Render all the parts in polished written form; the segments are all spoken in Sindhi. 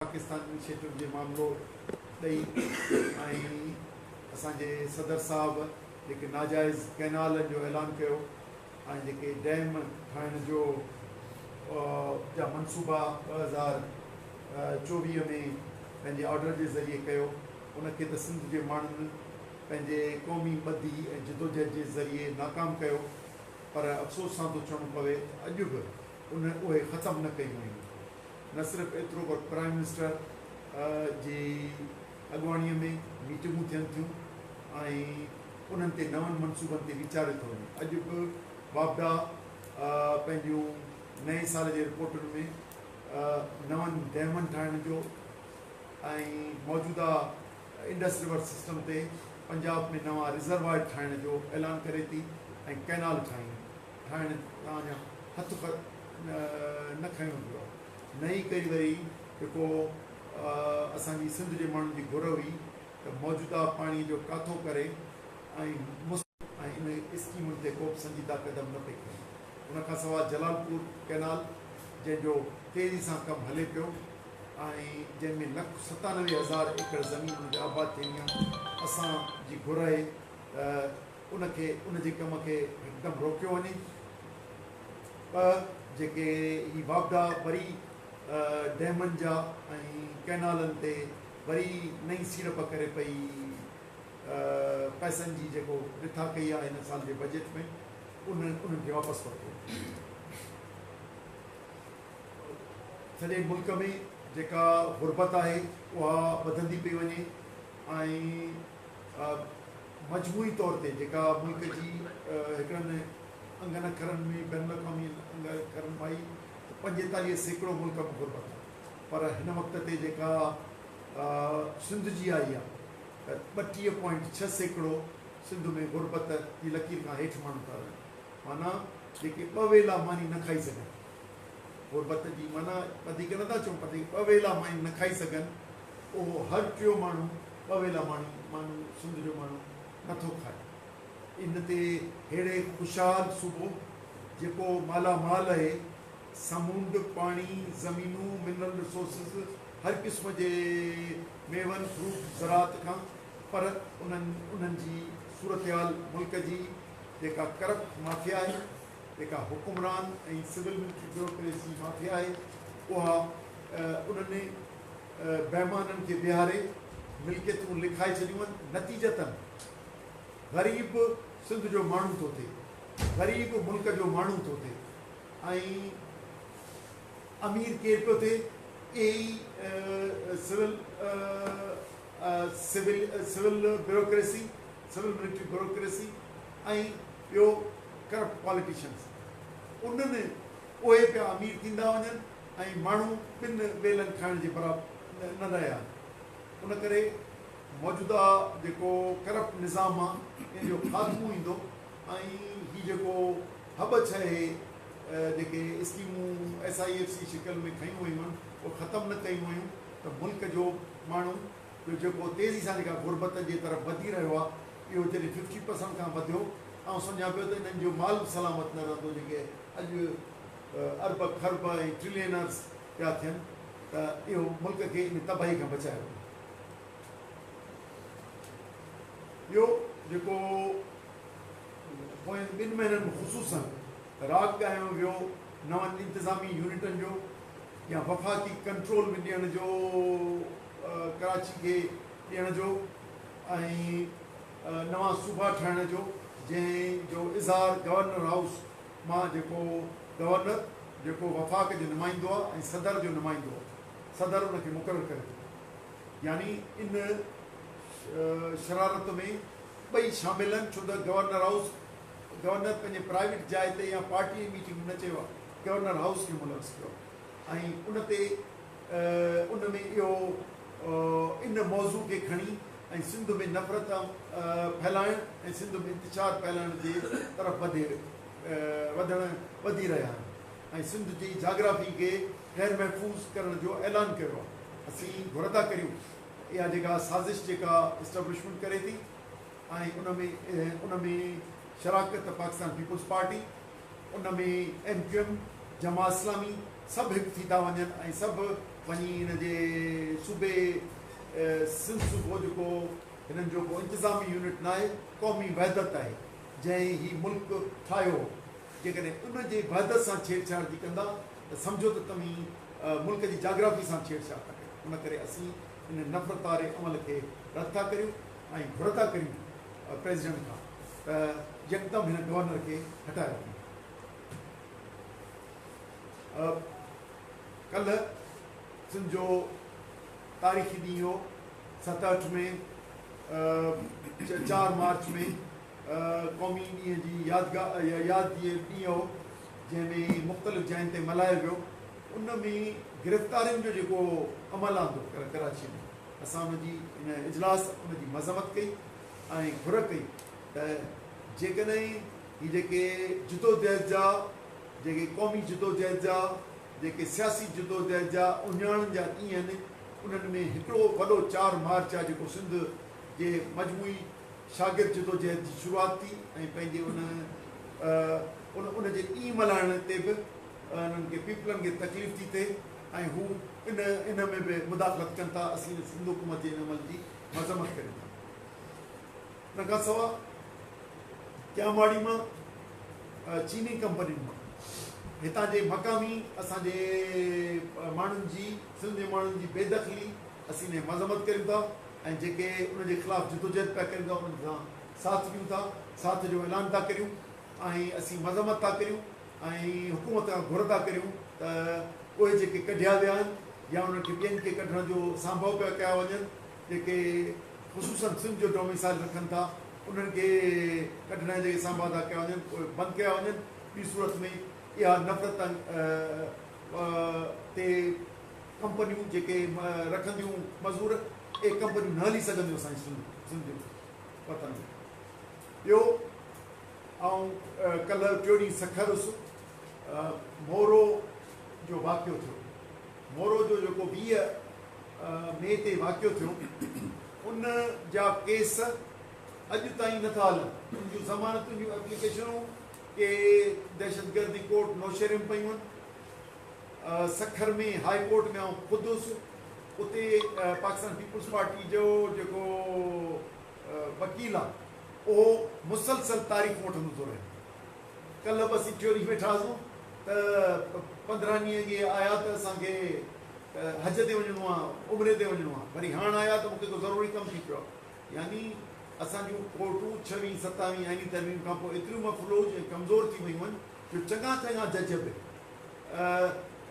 پاڪستان انيشيٽو جي معاملو ڏئي ۽ اسان جي صدر صاحب جيڪي ناجائز ڪئنالن جو اعلان ڪيو ۽ جيڪي ڊيم ٺاهڻ جو جا منصوبا 2024 ۾ پنهنجي آرڊر جي ذريعي ڪيو، ان کي ته سنڌ جي ماڻهن پنهنجي قومي ٻڌي ۽ جدوجهد جي ذريعي ناڪام ڪيو، پر افسوس سان ٿو چوڻو پوي ته اڄ به ان اهي ختم نه ڪيون ويون. نه صرف ايترو پر پرائم منسٽر جي اڳواڻي ۾ ميٽنگون ٿين ٿيون ۽ انهن تي نون منصوبن تي ويچاريو ٿو وڃي. اڄ به واپڊا پنهنجون نئين سال جي رپورٽن ۾ نون ڊيمن ٺاهڻ جو ۽ موجوده انڊس ريور سسٽم تي پنجاب ۾ نوان ريزروائر ٺاهڻ جو اعلان ڪري ٿي ۽ ڪئنال ٺاهڻ تان اڃا هٿ نه کنيو ويو آهي. نه ئي ڪري وري جيڪو اسان جي سنڌ جي ماڻهن جي گهر هئي ته موجوده پاڻي جو ڪاٿو ڪري ۽ ۽ ان اسڪيمن تي ڪو به سنجيده قدم نه پئي کنيو. ان کان سواء جلالپور ڪئنال جنهن جو تيزي سان ڪم هلي پيو ۽ جنهن ۾ 1,97,000 ايڪڙ زمين ان تي آباد ٿيڻي آهي، اسان جي گهر آهي ته ان کي ان جي ڪم کي هڪدم روڪيو وڃي. ٻه جيڪي هي واپڊا وري ڊيمن جا ۽ ڪئنالن تي وري نئين سيڙپ ڪري پئي، پئسن جي جيڪو رٿا ڪئي آهي هن سال جي بجيٽ ۾ ان انهن کي واپس ورتو وڃي. سڄي ملڪ ۾ جيڪا غربت آهي اها وڌندي پئي وڃي ۽ مجموعي طور تي جيڪا ملڪ جي هڪڙن انگن اکرن ۾ بين الاقوامي انگ اکرن مان ئي ته 45% ملڪ ۾ غربت آهي، پر هن وقت تي جيڪا سنڌ جي آئي آهي ته 32.6% سنڌ ۾ غربت جي لڪير کان هيٺ ماڻهو ٿا رهن، معنيٰ جيڪي ٻه ويلا ماني نه کائي سگهن، غربت جي معنيٰ وڌيڪ نه ٿا چئون پر جيڪي ٻه ويلا ماني نه کائي سگهن اهو هر ٽيون ماڻهو ٻه ويلا ماني ماڻهو سنڌ جو ماڻهو نٿو کائي. ان تي ههڙي خوشحال صوبو جيڪو مالا مال اهي، سمونڊ، پاڻي، زمينون، منرل ريسورسز، هر قسم جي ميون، فروٽ، زراعت کان پر انهن انهن جي صورتحال ملڪ جي جيڪا ڪرپٽ مافيا آهي، جيڪا حڪمران ۽ سول ملٽري بيوروڪريسي مافيا آهي اها انهن بيمانن کي بيهاري ملڪيتون لکائي ڇڏيون آهن، نتيجتن غريب سنڌ جو ماڻهو ٿو ٿئي، غريب ملڪ جو ماڻهو ٿو ٿئي ۽ امير ڪير پيو ٿئي؟ اهي ئي civil civil civil bureaucracy, civil military bureaucracy ۽ ٻيو ڪرپٽ پاليٽيشنس، انهن اهي پيا امير ٿيندا وڃن ۽ ماڻهو ٻن ويلن کائڻ جي برابر نه رهيا آهن. ان ڪري موجوده جيڪو ڪرپٽ نظام آ ان جو خاتمو ايندو ۽ هي جيڪو هٻڇ اهي جيڪي اسڪيمون ايس I F C شڪل ۾ کنيون ويون آهن اهي ختم نه ڪيون ويون ته ملڪ جو ماڻهو جو جيڪو تيزي سان جيڪا غربت جي طرف وڌي رهيو آ اهو جڏهن ففٽي پرسنٽ کان وڌيو آئون سمجهان پيو ته انهن جو مال به سلامت نه رهندو جيڪي اڄ ارب کرب ۽ ٽرلينرز پيا ٿين ته اهو ملڪ کي ان تباهي کان بچايو وڃي. ٻيو جيڪو پوين ٻن مهينن ۾ خصوصاً راڳ ڳايو ويو نون انتظامي يونٽن جو يا وفاقي ڪنٽرول ۾ ڏيڻ جو ڪراچي کي ڏيڻ جو ۽ نوان صوبا ٺاهڻ جو جنهن جو اظهار گورنر هائوس مان جيڪو گورنر جيڪو وفاق جو نمائندو آهي ۽ صدر جو نمائندو آهي، صدر ان کي مقرر ڪري ٿو. يعني ان شرارت ۾ ٻئي شامل آهن، ڇو ته گورنر هائوس گورنر پنهنجي پرائيويٽ جاء تي يا پارٽي جي ميٽنگ ۾ نه چيو آهي، گورنر هائوس کي ملوث ڪيو آهي ۽ ان تي ان ۾ اهو ان موضوع کي کڻي ۽ سنڌ ۾ نفرت ڦهلائڻ ۽ سنڌ ۾ انتشار ڦهلائڻ جي طرف وڌي وڌڻ وڌي رهيا آهن ۽ سنڌ جي جاگرافي کي غير محفوظ ڪرڻ جو اعلان ڪيو آهي. اسين گهر ٿا ڪريون ته اها جيڪا سازش جيڪا اسٽيبلشمينٽ ڪري ٿي ۽ ان ۾ ان ۾ شراڪت پاڪستان پيپلز پارٽي ان ۾ M Q M, Jamaat Islami سڀ هڪ ٿي ٿا وڃن ۽ سڀ وڃي هن جي صوبي سنڌ صوبو جيڪو هنن جو ڪو انتظامي يونٽ ناهي، قومي وحدت آهي جنهن هي ملڪ ٺاهيو هو. جيڪڏهن ان جي وحدت سان ڇيڙڇاڙ جي ڪندا ته سمجهو ته توهين ملڪ جي جاگرافي سان ڇيڙڇاڙ ٿا ڪريو. ان ڪري اسين ان نفرت واري عمل کي رد ٿا ڪريون ۽ گهر ٿا ڪريون پريزيڊنٽ کان ته يڪدم هن گورنر کي هٽايو وڃي. ڪلهه سنڌ جو تاريخي ڏينهن هو، 7 8 ۾ 4 مارچ ۾ قومي ڏينهن جي يادگار ياد ڏينهن هو، جنهن ۾ مختلف جاين تي ملهايو ويو. ان ۾ گرفتارين جو جيڪو عمل آندو ڪراچي ۾ اسان ان جي ان اجلاس ان جي مذمت ڪئي ۽ گهر ڪئي ته جيڪڏهن هي جيڪي جدوجهد جا جيڪي قومي جدوجهد جا جيڪي سياسي جدوجهد جا اهڃاڻن جا ڏينهن آهن، انهن ۾ هڪڙو وڏو 4 مارچ آهي جيڪو سنڌ جي مجموعي شاگرد جدوجهد جي شروعات ٿي ۽ پنهنجي ان ان ان جي ڏينهن ملهائڻ تي به انهن کي پيپلن کي تڪليف ٿي ٿئي ۽ هو ان ان ۾ به مداخلت ڪن ٿا. اسين سنڌ حڪومت جي ان عمل جي مذمت ڪريون ٿا. ان کان سواء ڪياماڙي مان چيني ڪمپنين مان هتان جي مقامي اسان جي ماڻهن جي سنڌ جي ماڻهن جي بي دخلي اسين ان جي مذمت ڪريون ٿا ۽ جيڪي ان جي خلاف جدوجهد پيا ڪريون ٿا انهن سان ساٿ ڏيون ٿا، ساٿ جو اعلان ٿا ڪريون ۽ اسين مذمت ٿا ڪريون ۽ حڪومت کان گهر ٿا ڪريون ته اهي جيڪي ڪڍيا ويا آهن يا انهن کي ٻين کي ڪڍڻ جو سانڀو پيا ڪيا وڃن، جيڪي خصوصاً سنڌ جو ڊوميسائل رکن ٿا انهن کي ڪڍڻ جا جيڪي سانڀا ٿا ڪيا وڃن اهي بند ڪيا وڃن، ٻي صورت ۾ اها نفرت تي ڪمپنيون جيڪي رکنديون مزور اهي ڪمپنيون نه هلي سگهنديون اسان جي سنڌ جي وطن ۾. ٻيو آئون ڪلهه ٽيون ڏينهن سکر هيس، مورو جو واقعو ٿيو، مورو جو جيڪو 20 مئي تي واقعو ٿيو ان جا ڪيس اڄ تائين نٿا هلن، ان جون ضمانتن جون ايپليڪيشنون ڪي دهشتگردي ڪورٽ نوشهري ۾ پيون آهن، سکر ۾ هاء ڪورٽ ۾ آئون خود هيس، اتي پاڪستان پيپلز پارٽي جو جيڪو وڪيل آهي اهو مسلسل تاريخون وٺندو ٿو رهي. ڪلهه به اسين ٽيون ڏينهن ويٺا هئاسون ته 15 ڏينهن اڳي آيا ته اسان کي حج تي وڃڻو آهي، عمري تي وڃڻو آهي، وري هاڻ آيا ته مون کي ڪو ضروري ڪم ٿي پيو آهي. يعني اسان جون ڪورٽون ڇويهين ستاويهين آئيني ترميم کان پوء ايتريون مفلوج ۽ ڪمزور ٿي ويون آهن جو چڱا چڱا جج به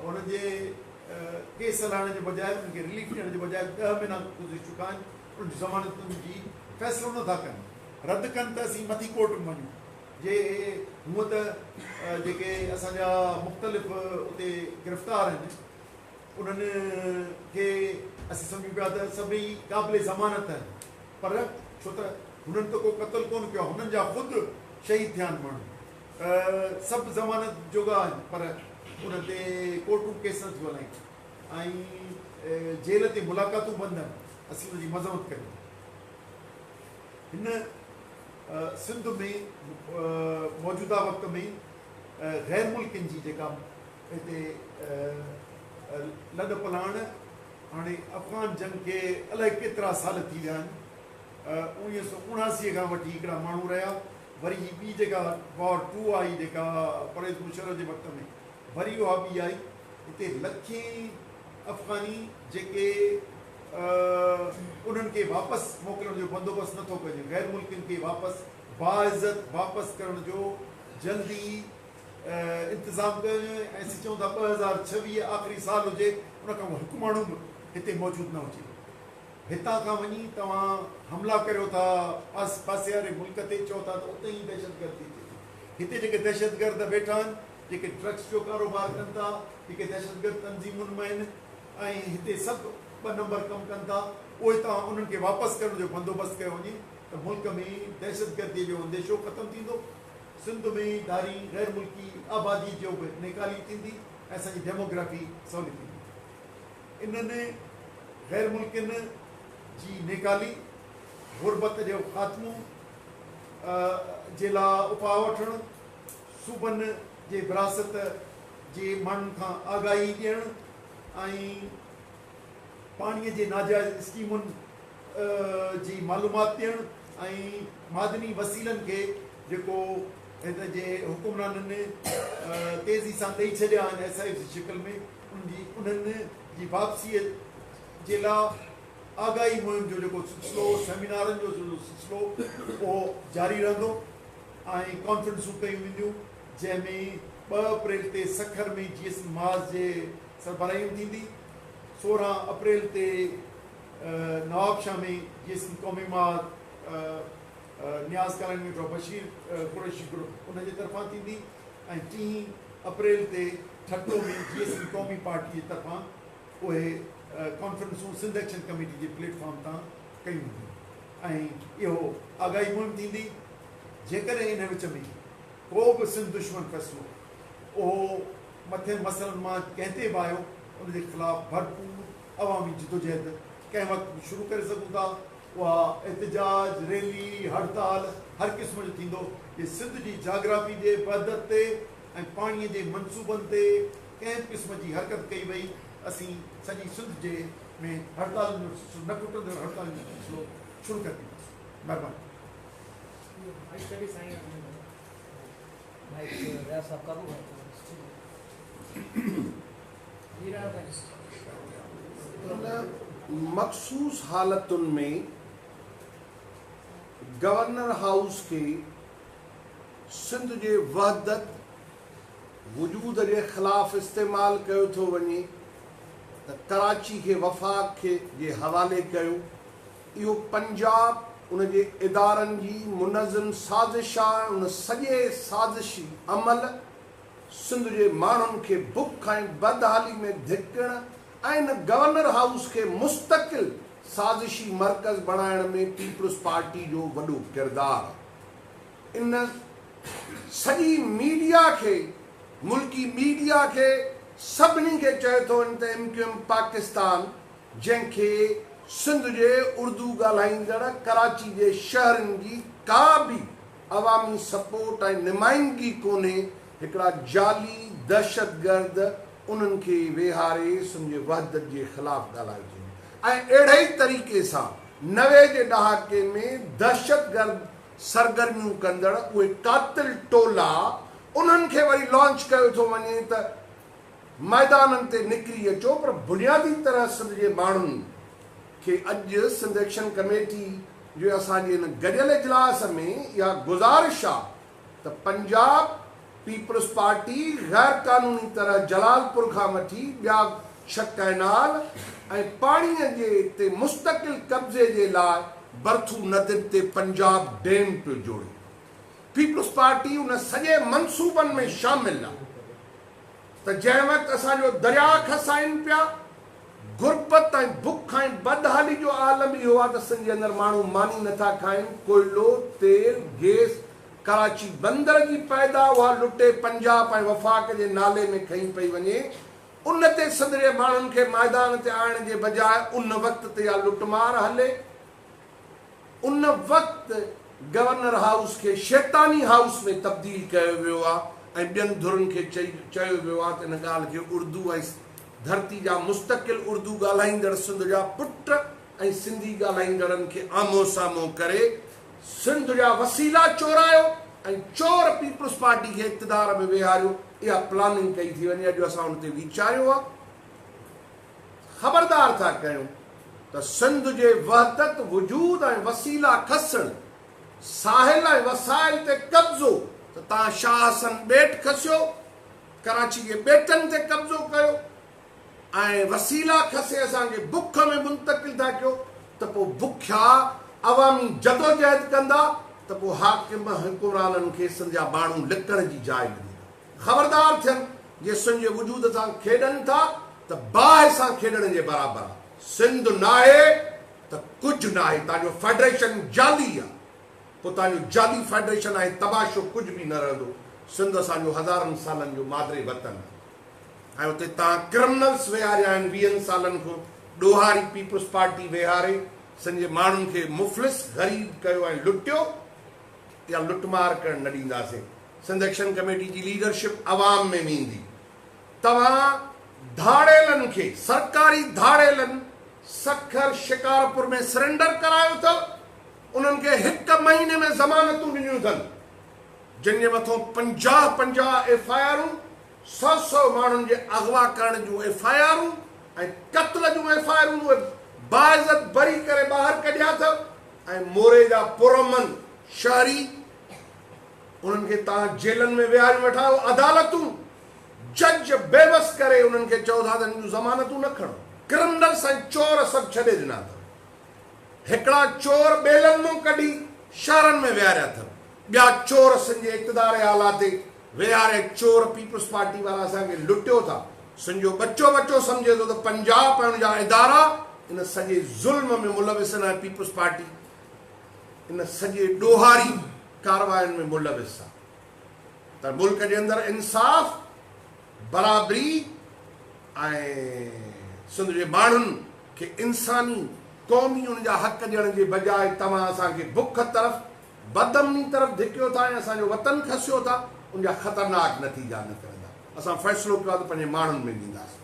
انهن جي ڪيس هلائڻ جي بجاء انهن کي رليف ڏيڻ جي بجاء 10 مهينا گذري چڪا آهن انهن جي ضمانتن جي فيصلو نه ٿا ڪن، رد ڪن ته اسين مٿي ڪورٽ ۾ وڃون. جي هونء ته جيڪي اسان جا مختلف اتي گرفتار آهن انهن کي اسين سمجهون پيا ته سڀئي قابل ضمانت آهن، پر ڇو ته هنن ته ڪو قتل ڪونه ڪيو آهي، هنن جا خود شهيد ٿيا آهن ماڻهو ته سڀ ضمانت جوڳا آهن، پر انهن تي ڪورٽون ڪيس نه ٿيون هلائين ۽ جيل تي ملاقاتون بند آهن، اسين ان جي مذمت ڪريون ٿا. هن سنڌ ۾ موجوده وقت ۾ غير ملڪين جي جيڪا هتي لڏ پلاڻ هاڻي افغان جنگ کي الائي ڪيترا سال ٿي ويا آهن، 1979 کان وٺي هڪڙا ماڻهو رهيا، وري هي ٻي جيڪا وار ٽو آئي جيڪا پرويز مشرف جي وقت ۾ وري اها ٻي آئي، هتي لکين افغاني جيڪي انهن کي واپس موڪلڻ جو بندوبست نٿو ڪجي، غير ملڪين کي واپس باعزت واپس ڪرڻ جو جلدي انتظام ڪيو وڃي ۽ اسين چئون ٿا 2026 آخري سال هجي ان کان پوء هڪ ماڻهو به هتي موجود نه هجي. هتان کان وڃي توهان حملا ڪريو ٿا پاسي واري ملڪ تي، چئو ٿا ته اتي ئي دهشتگردي ٿئي ٿي. هتي جيڪي دهشتگرد ويٺا آهن، جيڪي ڊرگس جو ڪاروبار ڪن ٿا، جيڪي دهشتگرد تنظيمن ۾ آهن ۽ هتي سڀ ٻه نمبر ڪم ڪن ٿا، اهي توهان انهن کي واپس ڪرڻ جو بندوبست ڪيو وڃي ته ملڪ ۾ دهشتگردي جو انديشو ختم ٿيندو، سنڌ ۾ ڌاري غير ملڪي آبادي جو به نيڪالي ٿيندي ۽ اسان جي ڊيموگرافي سولي ٿيندي. انهن غير ملڪين جي نيڪالي، غربت جو خاتمو جي لاء اپاء وٺڻ، صوبن جي وراثت جي ماڻهن کان آگاهي ڏيڻ ۽ پاڻي جي ناجائز اسڪيمن جي معلومات ڏيڻ ۽ معدني وسيلن کي جيڪو هت جي حڪمرانن تيزي سان ڏئي ڇڏيا آهن ايس I F جي شڪل ۾ ان جي انهن جي واپسيء جي لا آگاهي مهم جو جيڪو سلسلو سيمينارن جو سلسلو اهو جاري رهندو ۽ ڪانفرنسون ڪيون وينديون جنهن ۾ 2 اپريل تي سکر ۾ جي ايس محاذ جي سربراهي ۾ ٿيندي 16 اپريل تي نوابشاهه ۾ جي ايس قومي محاذ نياز ڪالوني ۾ بشير قريشي گروپ ان جي طرفان ٿيندي ۽ 3 اپريل تي ٺٽو ۾ جي ايس قومي پارٽي جي طرفان اهي ڪانفرنسون سنڌ ايڪشن ڪميٽي جي پليٽ فارم تان ڪيون وينديون ۽ اهو آگاهي مهم ٿيندي. جيڪڏهن ان وچ ۾ ڪو به سنڌ دشمن فيصلو اهو مٿين مسئلن مان ڪنهن تي به آيو ان جي خلاف ڀرپور عوامي جدوجهد ڪنهن وقت به شروع ڪري سگهون ٿا. اها احتجاج، ريلي، هڙتال هر قسم جو ٿيندو جي سنڌ جي جاگرافي جي وحدت تي ۽ پاڻي جي منصوبن تي ڪنهن به قسم جي حرڪت ڪئي وئي اسين سڄي سنڌ جي ۾ هڙتالن جو سلسلو نه کٽندڙ هڙتالن جو سلسلو شروع ڪري ڏينداسين. مهرباني. ان مخصوص حالتن ۾ گورنر هائوس کي سنڌ جي وحدت وجود جي خلاف استعمال ڪيو ٿو وڃي ته ڪراچي کي وفاق کي جي حوالي ڪيو اهو پنجاب ان جي ادارن جي منظم سازش آ ۽ ان سڄي سازشي عمل سنڌ جي ماڻهن کي بک ۽ بدحالي ۾ ڌڪڻ ۽ ان گورنر هائوس کي مستقل سازشي مرڪز بڻائڻ ۾ پيپلز پارٽي جو وڏو ڪردار آ. ان سڄي ميڊيا کي ملڪي ميڊيا کي سڀني کي چئي ٿو وڃي ته ايم ڪيو ايم پاڪستان جنهن کي سنڌ جي اردو ڳالهائيندڙ ڪراچي جي شهرين جي ڪا به عوامي سپورٽ ۽ نمائندگي ڪونهي هڪڙا جعلي دهشتگرد انهن کي ويهاري سنڌ جي وحدت جي خلاف ڳالهايو ٿو وڃي ۽ اهڙي ئي طريقي سان 90 جي ڏهاڪي ۾ دهشتگرد سرگرميون ڪندڙ اهي قاتل ٽولا انهن کي وري لانچ ڪيو ٿو وڃي ته ميدانن تي نڪري اچو پر بنيادي طرح سنڌ جي ماڻهن کي اڄ سنڌ ايڪشن ڪميٽي جي اسان جي هن گڏيل اجلاس ۾ اها گذارش آ ته پنجاب پيپلز پارٽي غير قانوني طرح جلالپور کان وٺي ٻيا ڇهه ڪئنال ۽ پاڻي جي تي مستقل قبضي جي لاء برٿو ندين تي پنجاب ڊيم پيو جوڙي. پيپلز پارٽي ان سڄي منصوبن ۾ شامل آ ته جنهن وقت اسان جو درياء کسائين پيا، غربت ۽ بک ۽ بدحالي جو عالم اهو آ ته سنڌ جي اندر ماڻهو ماني نٿا کائين، ڪوئلو، تيل، گيس، ڪراچي بندر جي پيدا اها لٽي پنجاب ۽ وفاق جي نالي ۾ کنئي پئي وڃي، ان تي سنڌ جي ماڻهن کي ميدان تي آڻڻ جي بجاء ان وقت تي اها لٽمار هلي، ان وقت گورنر هائوس کي شيطاني هائوس ۾ تبديل ڪيو ويو آهي ۽ ٻين ڌرين کي چيو ويو آهي ته ان ڳالهه کي اردو ۽ ڌرتي جا مستقل اردو ڳالهائيندڙ سنڌ جا پٽ ۽ سنڌي ڳالهائيندڙن کي آمهون سامهون ڪري سنڌ جا وسيلا چورايو ۽ چور پيپلز پارٽي کي اقتدار ۾ ويهاريو اها پلاننگ ڪئي ٿي وڃي اڄ اسان ان تي ويچاريو آهي خبردار ٿا ڪيون ته سنڌ جي وحدت وجود ۽ وسيلا کسڻ ساحل ۽ وسائل تي قبضو ته تان شاهه حسن ٻيٽ کسيو ڪراچي جي ٻيٽن تي قبضو ڪيو ۽ وسيلا کسي اسان کي بک ۾ منتقل ٿا ڪيو ته پوء بکيا عوامي جدوجهد ڪندا ته پوء حاڪم حڪمرانن کي سنڌ جا ماڻهو لڪڻ جي جاء نه ڏيندا. خبردار ٿين جي سنڌ جي وجود سان کيڏن ٿا ته باهه سان کيڏڻ جي برابر آ. سنڌ ناهي ته ڪجهه ناهي تان جو فيڊريشن جعلي آ پوء تان جو جعلي فيڊريشن آهي تماشو ڪجهه به نه رهندو سنڌ اسان جو هزارن سالن جو مادري وطن آ. ۽ اتي تان ڪرمنلس ويهاريا آهن ويهن سالن کان ڏوهاري پيپلز پارٽي ويهاري سنڌ جي ماڻهن کي مفلس غريب ڪيو ۽ لٽيو اها لٽمار ڪرڻ نه ڏينداسين سنڌ ايڪشن ڪميٽي جي ليڊرشپ عوام ۾ ويندي توهان ڌاڙيلن کي سرڪاري ڌاڙيلن سکر شڪارپور ۾ سرينڊر ڪرايو اٿو، انهن کي هڪ مهيني ۾ ضمانتون ڏنيون اٿن، جن جي مٿون پنجاهه پنجاهه ايف I آرون، سئو سئو ماڻهن جي اغوا ڪرڻ جون ايف I آرون ۽ قتل جون ايف I آرون اهي باعزت بري ڪري ٻاهر ڪڍيا اٿو ۽ موري جا پرامن شهري انهن کي توهان جيلن ۾ ويهاريون ويٺا آهيو، عدالتون جج بيوس ڪري انهن کي چئو ٿا ته هنن جون ضمانتون نه کڻو، ڪرمنلس ۽ چور سڀ ڇڏي ڏنا اٿو، هڪڙا چور ٻيلن مون ڪڍي شهرن ۾ ويهاريا اٿو، ٻيا چور سن جي اقتدار اعليٰ تي ويهاري چور پيپلز پارٽي وارا اسان کي لٽيو ٿا، سن جو ٻچو ٻچو سمجهي ٿو ته پنجاب ۽ ان جا ادارا ان سڄي ظلم ۾ ملوث آهن ۽ پيپلز پارٽي ان سڄي ڏوهاري ڪارواين ۾ ملوث آهي ته ملڪ جي اندر انصاف، برابري ۽ سنڌ جي ماڻهن کي انساني قومي ان جا حق ڏيڻ جي بجاء توهان اسان کي بک طرف، بدامني طرف ڌڪيو ٿا ۽ اسان جو وطن کسيو ٿا، ان جا خطرناڪ نتيجا نڪرندا. اسان فيصلو ڪيو آهي ته پنهنجي ماڻهن ۾ وينداسين.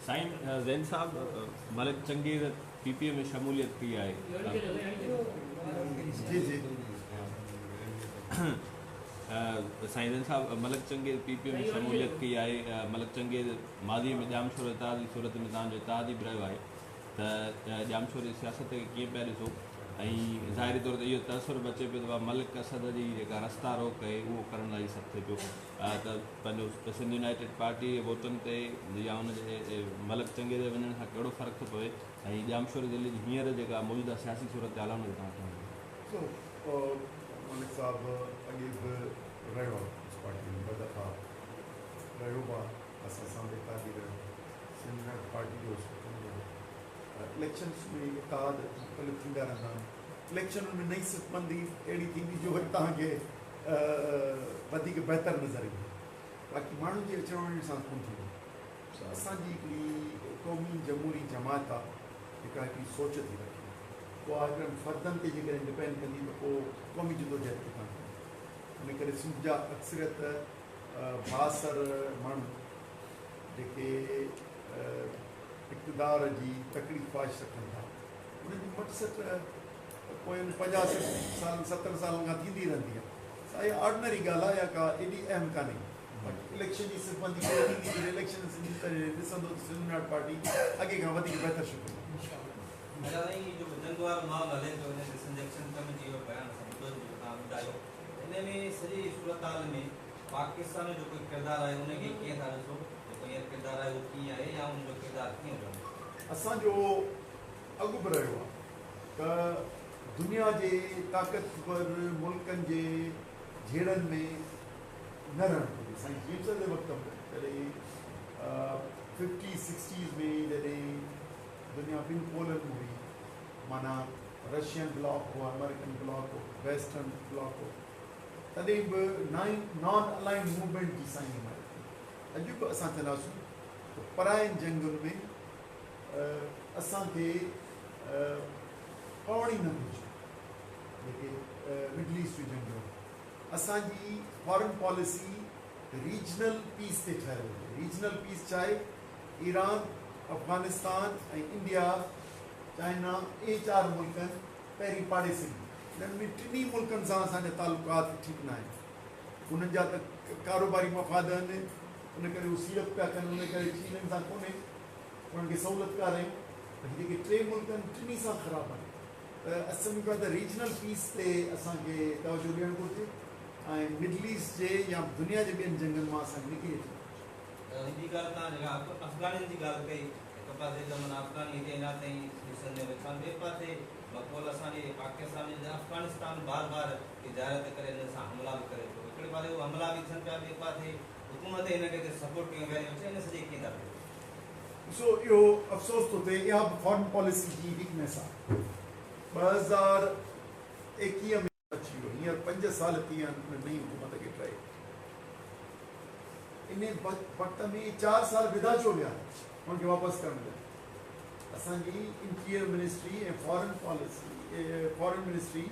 سائين زين صاحب ملڪ چنگيز پي پي ۾ شموليت ڪئي آهي. جي جي. سائين زين صاحب ملڪ چنگيز پي پي ۾ شموليت ڪئي آهي ملڪ چنگيز ماضي ۾ ڄامشورو اتحاد جي صورت ۾ توهان جو اتحادي به رهيو آهي ته ڄامشوري جي سياست کي ڪيئن پيا ڏسو ۽ ظاهري طور تي اهو تاثر به اچي پيو ته ملڪ اسد جي جيڪا رستا روڪ آهي اهو ڪرڻ لاء هي سڀ ٿئي پيو ته پنهنجو سنڌ يونائيٽيڊ پارٽي جي ووٽن تي يا ان جي ملڪ چنگيز جي وڃڻ سان ڪهڙو فرق ٿو پوي ۽ ڄامشوري ضلعي جي هينئر جيڪا موجوده سياسي صورتحال آهي ان کي توهان ڪيئن ڏسو؟ ملڪ صاحب اڳي به رهيو آهي پيپلز پارٽي ۾ ٻه دفعا رهيو به آهي اسان سان به اتحادي رهيو سنڌ يونائيٽيڊ پارٽي جو حصو ٿيندو رهيو. اليڪشنس ۾ اتحاد مختلف ٿيندا رهندا آهن. اليڪشنن ۾ نئين صف بندي اهڙي ٿيندي جو وري توهان کي وڌيڪ بهتر نظر ايندو. باقي ماڻهن جي اچڻ وڃڻ سان ڪونه ٿيندو. اسان جي هڪڙي قومي جمهوري جماعت آهي جيڪا هڪڙي سوچ ٿي رکي. اها هڪڙن فردن تي جيڪڏهن ڊپينڊ ڪندي ته پوء قومي جدوجهد ڪٿان ٿيندي. ان ڪري سنڌ جا اڪثريت بااثر ماڻهو جيڪي اقتدار جي تڪڙي خواهش رکن ٿا، انهن جي مٽ سٽ پوين 50 سٺ سالن 70 سالن کان ٿيندي رهندي آهي. سا اها آرڊنري ڳالهه آهي، اها ڪا ايڏي اهم ڪانهي. باقي اليڪشن جي صف بندي ڪڏهن ٿيندي، جڏهن اليڪشن ٿيندي تڏهن ڏسندو ته سنڌ يونائيٽڊ پارٽي اڳي کان وڌيڪ بهتر شڪل ۾. اچا سائين هي جيڪو جنگ وارو معاملو هلي پيو ان تي سنڌ ايڪشن ڪميٽي جو بيان اسان ٻڌو جيڪو توهان ٻڌايو ان ۾ سڄي صورتحال ۾ پاڪستان جو جيڪو ڪردار آهي ان کي ڪيئن ٿا ڏسو جيڪو هينئر ڪردار آهي اهو ڪيئن آهي يا ان جو ڪردار ڪيئن هجڻ گهرجي؟ اسان جو اڳ به رهيو آهي ته دنيا جي طاقتور ملڪن جي جهيڙن ۾ نه رهڻ گهرجي. سائين جي ايم سيد جي وقت ۾ جڏهن ففٽيز سڪسٽيز ۾ جڏهن دنيا ٻن پولن ۾ هئي معنيٰ رشين بلاڪ هو آمريڪن بلاڪ هو ويسٽرن بلاڪ هو تڏهن به نان الائنڊ موومينٽ جي سائين حمايت ڪئي. اڄ به اسان چونداسون ته پراين جنگن ۾ اسان کي پوڻ ئي نه گهرجي. جيڪي مڊل ايسٽ جون جنگيون آهن، اسان جي فارن پاليسي ريجنل پيس تي ٺهيل هجي. ريجنل پيس ڇا آهي؟ ايران، افغانستان ۽ انڊيا، چائنا اهي چار ملڪ آهن پهرين پاڙيسري. انهن ۾ ٽنهي ملڪن سان اسان جا تعلقات ٺيڪ نه آهن. انهن جا ته ڪاروباري مفاد آهن، ان ڪري هو سيڙپ پيا ڪن، ان ڪري چينين سان ڪونهي، انهن کي سهولتڪار آهيون. باقي جيڪي ٽي ملڪ آهن، ٽنهي سان خراب آهن. ته اسين سمجهون پيا ته ريجنل پيس تي اسان کي توجهه ڏيڻ گهرجي ۽ مڊل ايسٽ جي يا دنيا جي ٻين جنگن مان اسان کي نڪري اچڻ گهرجي. ۽ ٻي ڳالهه توهان جيڪا افغانين جي ڳالهه ڪئي، هڪ پاسي ته معنيٰ افغاني هتي اڃا تائين سنڌ ۾ ويٺا آهن، ٻئي پاسي بقول اسان جي پاڪستان جي ته افغانستان بار بار تجارت ڪري انهن سان حملا به ڪري ٿو. هڪڙي پاسي اهي حملا به ٿين پيا ٻئي پاسي حڪومت هن کي هتي سپورٽ ڪيون ويهاري ويٺي ان سڄي ڪيئن ٿا ڏسو؟ ڏسو اهو افسوس ٿو ٿئي اها به فارن پاليسي جي ويڪنيس آهي. 2021 ۾ اچي ويو هينئر پنج سال ٿي ويا آهن ان نئين حڪومت کي ٺهي. ان وقت ۾ چار سال وڌا ڇو ويا انهن کي واپس ڪرڻ لاء؟ اسان جي interior ministry ۽ foreign policy foreign ministry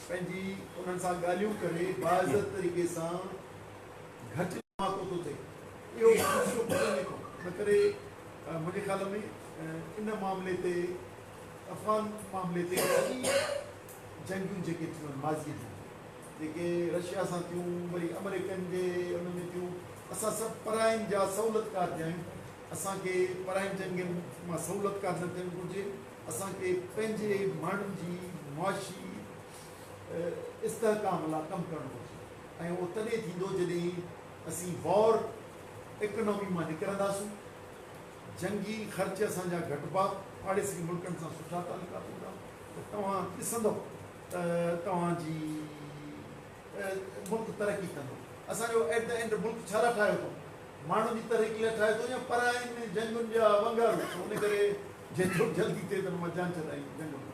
پنهنجي انهن سان ڳالهيون ڪري باعزت طريقي سان گهٽ ڌماڪو ٿو ٿئي اهو مسئلو پٽ وڃي ٿو ان ڪري منهنجي خيال ۾ ان معاملي تي افغان معاملي تي سڄي جنگيون جيڪي ٿيون آهن ماضيء جون جيڪي رشيا سان ٿيون وري آمريڪن جي ان ۾ ٿيون اسان سڀ پراين جا سهولتڪار ٿيا آهيون. اسان کي پراين جنگين مان سهولتڪار نه ٿيڻ گهرجي. اسان کي پنهنجي ماڻهن جي معاشي استحڪام لاء ڪم ڪرڻ گهرجي ۽ اهو تڏهن ٿيندو جڏهن اسين وار اڪانامي مان نڪرنداسون، جنگي خرچ اسان جا گهٽبا، پاڙيسري ملڪن سان سٺا تعلقات هوندا ته توهان ڏسندؤ ته توهان جي ملڪ ترقي ڪندو. اسان جو ايٽ the and ملڪ ڇا لاء ٺاهيو اٿئون؟ ماڻهن جي ترقي لاء ٺاهيو اٿئون يا پراين جنگن جا ونگارو؟ ان ڪري جيترو جلدي ٿئي ته ان مان جان ڇڏايون جنگن مان.